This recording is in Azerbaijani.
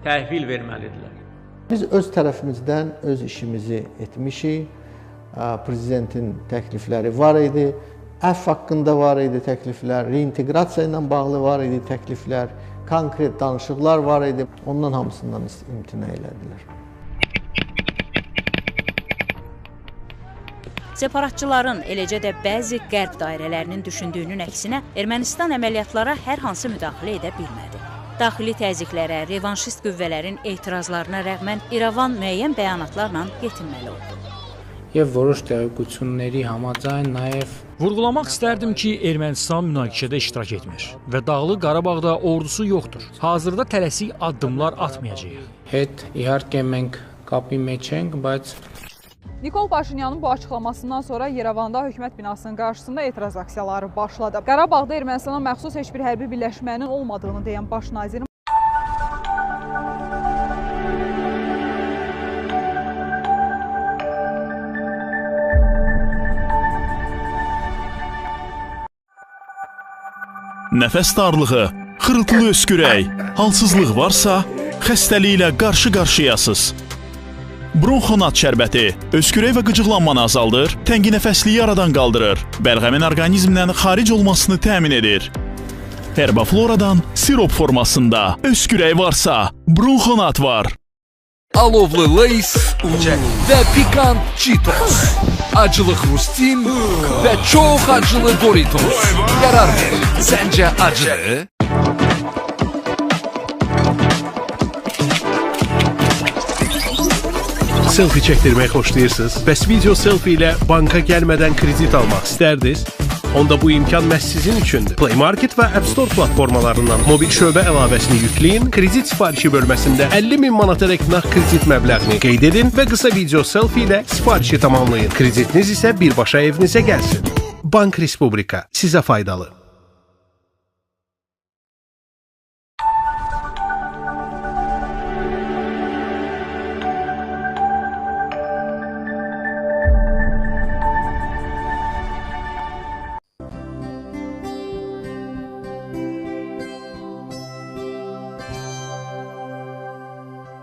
təhvil verməlidirlər. Biz öz tərəfimizdən öz işimizi etmişik. Prezidentin təklifləri var idi, əfv haqqında var idi təkliflər, reinteqrasiya ilə bağlı var idi təkliflər, konkret danışıqlar var idi. Ondan hamısından imtina elədilər. Separatçıların, eləcə də bəzi qərb dairələrinin düşündüyünün əksinə Ermənistan əməliyyatlara hər hansı müdaxilə edə bilmədi. Daxili təzyiqlərə, revanşist qüvvələrin etirazlarına rəğmən İrəvan müəyyən bəyanatlarla yetinməli oldu. Եվ որոշ տեղեկությունների համաձայն նաև Vurğulamaq istərdim ki, Ermənistan münaqişədə iştirak etmir və Dağlıq Qarabağda ordusu yoxdur. Hazırda tələsik addımlar atmayacağıq. Հետ իհարկե մենք կապի մեջ ենք, բայց Nikol Paşinyanın bu açıqlamasından sonra Yerevanda hökumət binasının qarşısında etiraz aksiyaları başladı. Qarabağda Ermənistana məxsus heç bir hərbi birləşmənin olmadığını deyən baş nazir Nəfəs darlığı, xırıltılı öskürək, halsızlıq varsa, xəstəliklə qarşı-qarşıyasız. Bronxonat şərbəti öskürək və qıcıqlanmanı azaldır, tənginəfəsliyi aradan qaldırır, bəlğəmin orqanizmdən xaric olmasını təmin edir. Herbafloradan sirop formasında öskürək varsa, bronxonat var. Alovlu Lays və pikant Cheetos. Acılı Xrustin və çox acılı Doritos. Qərar ver. Səncə acıdır? Selfie çəkdirmək xoşlayırsınız? Bəs video selfie ilə banka gəlmədən kredit almaq istərdiniz? Onda bu imkan məhz sizin üçündür. Play Market və App Store platformalarından mobil şöbə əlavəsini yükləyin, kredit sifarişi bölməsində 50 min manatadək nağd kredit məbləğini qeyd edin və qısa video selfie ilə sifarişi tamamlayın. Kreditiniz isə birbaşa evinizə gəlsin. Bank Respublika sizə faydalı.